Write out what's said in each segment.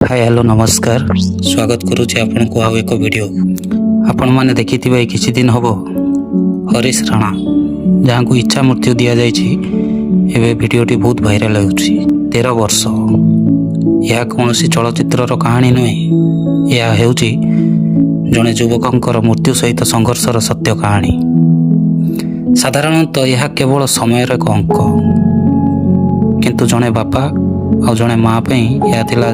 ହାଏ, hello, ନମସ୍କାର। ସ୍ୱାଗତ କରୁଛି ଆପଣଙ୍କୁ ଆଉ ଏକ ଭିଡ଼ିଓ। ଆପଣମାନେ ଦେଖିଥିବେ, ଏଇ କିଛି ଦିନ ହେବ ହରିଶ ରାଣା, ଯାହାଙ୍କୁ ଇଚ୍ଛା ମୃତ୍ୟୁ ଦିଆଯାଇଛି, ଏବେ ଭିଡ଼ିଓଟି ବହୁତ ଭାଇରାଲ ହେଉଛି। 13 ବର୍ଷ। ଏହା କୌଣସି ଚଳଚ୍ଚିତ୍ରର କାହାଣୀ ନୁହେଁ। ଏହା ହେଉଛି ଜଣେ ଯୁବକଙ୍କର ମୃତ୍ୟୁ ସହିତ ସଂଘର୍ଷର ସତ୍ୟ କାହାଣୀ। ସାଧାରଣତଃ ଏହା କେବଳ ସମୟର ଏକ ଅଙ୍କ, କିନ୍ତୁ ଜଣେ ବାପା ଆଉ ଜଣେ ମା ପାଇଁ ଏହା ଥିଲା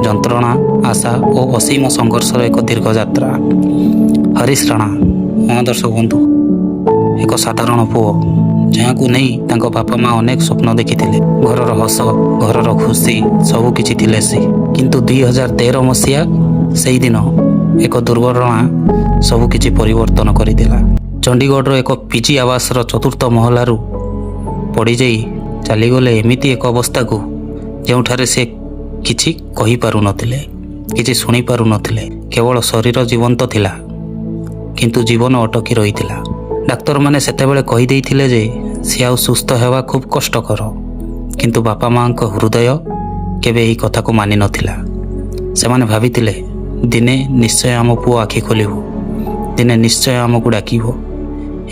ଯନ୍ତ୍ରଣା, ଆଶା ଓ ଅସୀମ ସଂଘର୍ଷର ଏକ ଦୀର୍ଘ ଯାତ୍ରା। ହରିଶ ରାଣା, ହଁ ଦର୍ଶକ ବନ୍ଧୁ, ଏକ ସାଧାରଣ ପୁଅ, ଯାହାକୁ ନେଇ ତାଙ୍କ ବାପା ମା ଅନେକ ସ୍ୱପ୍ନ ଦେଖିଥିଲେ। ଘରର ହସ, ଘରର ଖୁସି, ସବୁ କିଛି ଥିଲେ ସେ। କିନ୍ତୁ 2013 ମସିହା ସେଇଦିନ ଏକ ଦୁର୍ଘଟଣା ସବୁ କିଛି ପରିବର୍ତ୍ତନ କରିଦେଲା। ଚଣ୍ଡିଗଡ଼ର ଏକ ପିଜି ଆବାସର ଚତୁର୍ଥ ମହଲାରୁ ପଡ଼ିଯାଇ ଚାଲିଗଲେ ଏମିତି ଏକ ଅବସ୍ଥାକୁ, ଯେଉଁଠାରେ ସେ କିଛି କହିପାରୁନଥିଲେ, କିଛି ଶୁଣିପାରୁନଥିଲେ। କେବଳ ଶରୀର ଜୀବନ୍ତ ଥିଲା, କିନ୍ତୁ ଜୀବନ ଅଟକି ରହିଥିଲା। ଡାକ୍ତରମାନେ ସେତେବେଳେ କହିଦେଇଥିଲେ ଯେ ସେ ଆଉ ସୁସ୍ଥ ହେବା ଖୁବ୍ କଷ୍ଟକର। କିନ୍ତୁ ବାପା ମାଆଙ୍କ ହୃଦୟ କେବେ ଏହି କଥାକୁ ମାନିନଥିଲା। ସେମାନେ ଭାବିଥିଲେ, ଦିନେ ନିଶ୍ଚୟ ଆମ ପୁଅ ଆଖି ଖୋଲିବ, ଦିନେ ନିଶ୍ଚୟ ଆମକୁ ଡାକିବ।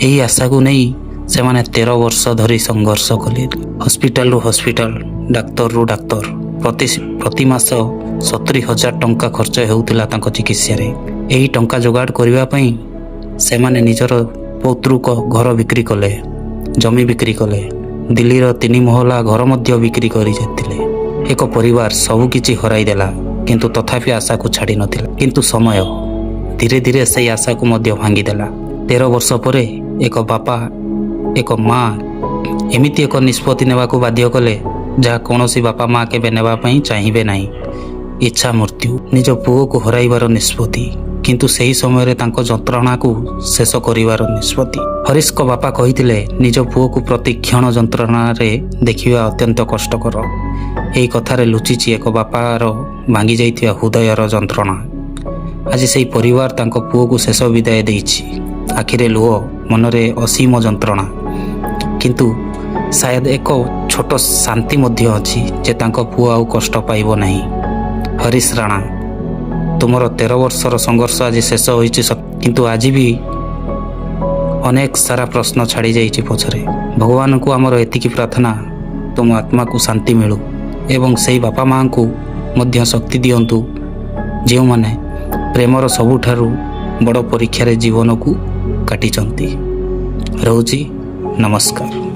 ଏହି ଆଶାକୁ ନେଇ ସେମାନେ 13 ବର୍ଷ ଧରି ସଂଘର୍ଷ କଲେ। ହସ୍ପିଟାଲରୁ ହସ୍ପିଟାଲ, ଡାକ୍ତରରୁ ଡାକ୍ତର। ପ୍ରତି ପ୍ରତି ମାସ 70,000 ଟଙ୍କା ଖର୍ଚ୍ଚ ହେଉଥିଲା ତାଙ୍କ ଚିକିତ୍ସାରେ। ଏହି ଟଙ୍କା ଯୋଗାଡ଼ କରିବା ପାଇଁ ସେମାନେ ନିଜର ପୈତୃକ ଘର ବିକ୍ରି କଲେ, ଜମି ବିକ୍ରି କଲେ, ଦିଲ୍ଲୀର ତିନି ମହଲା ଘର ମଧ୍ୟ ବିକ୍ରି କରିଯାଇଥିଲେ। ଏକ ପରିବାର ସବୁ କିଛି ହରାଇ ଦେଲା, କିନ୍ତୁ ତଥାପି ଆଶାକୁ ଛାଡ଼ି ନଥିଲା। କିନ୍ତୁ ସମୟ ଧୀରେ ଧୀରେ ସେଇ ଆଶାକୁ ମଧ୍ୟ ଭାଙ୍ଗିଦେଲା। 13 ବର୍ଷ ପରେ ଏକ ବାପା, ଏକ ମା ଏମିତି ଏକ ନିଷ୍ପତ୍ତି ନେବାକୁ ବାଧ୍ୟ କଲେ, ଯାହା କୌଣସି ବାପା ମା କେବେ ନେବା ପାଇଁ ଚାହିଁବେ ନାହିଁ। ଇଚ୍ଛା ମୃତ୍ୟୁ, ନିଜ ପୁଅକୁ ହରାଇବାର ନିଷ୍ପତ୍ତି, କିନ୍ତୁ ସେହି ସମୟରେ ତାଙ୍କ ଯନ୍ତ୍ରଣାକୁ ଶେଷ କରିବାର ନିଷ୍ପତ୍ତି। ହରିଶଙ୍କ ବାପା କହିଥିଲେ, ନିଜ ପୁଅକୁ ପ୍ରତି କ୍ଷଣ ଯନ୍ତ୍ରଣାରେ ଦେଖିବା ଅତ୍ୟନ୍ତ କଷ୍ଟକର। ଏହି କଥାରେ ଲୁଚିଛି ଏକ ବାପାର ଭାଙ୍ଗି ଯାଇଥିବା ହୃଦୟର ଯନ୍ତ୍ରଣା। ଆଜି ସେହି ପରିବାର ତାଙ୍କ ପୁଅକୁ ଶେଷ ବିଦାୟ ଦେଇଛି। ଆଖିରେ ଲୁହ, ମନରେ ଅସୀମ ଯନ୍ତ୍ରଣା, କିନ୍ତୁ ସାୟଦ ଏକ ଛୋଟ ଶାନ୍ତି ମଧ୍ୟ ଅଛି ଯେ ତାଙ୍କ ପୁଅ ଆଉ କଷ୍ଟ ପାଇବ ନାହିଁ। ହରିଶ ରାଣା, ତୁମର 13 ବର୍ଷର ସଂଘର୍ଷ ଆଜି ଶେଷ ହୋଇଛି ସତ, କିନ୍ତୁ ଆଜି ବି ଅନେକ ସାରା ପ୍ରଶ୍ନ ଛାଡ଼ି ଯାଇଛି ପଛରେ। ଭଗବାନଙ୍କୁ ଆମର ଏତିକି ପ୍ରାର୍ଥନା, ତୁମ ଆତ୍ମାକୁ ଶାନ୍ତି ମିଳୁ ଏବଂ ସେଇ ବାପା ମାଆଙ୍କୁ ମଧ୍ୟ ଶକ୍ତି ଦିଅନ୍ତୁ, ଯେଉଁମାନେ ପ୍ରେମର ସବୁଠାରୁ ବଡ଼ ପରୀକ୍ଷାରେ ଜୀବନକୁ କାଟିଛନ୍ତି। ରହୁଛି, ନମସ୍କାର।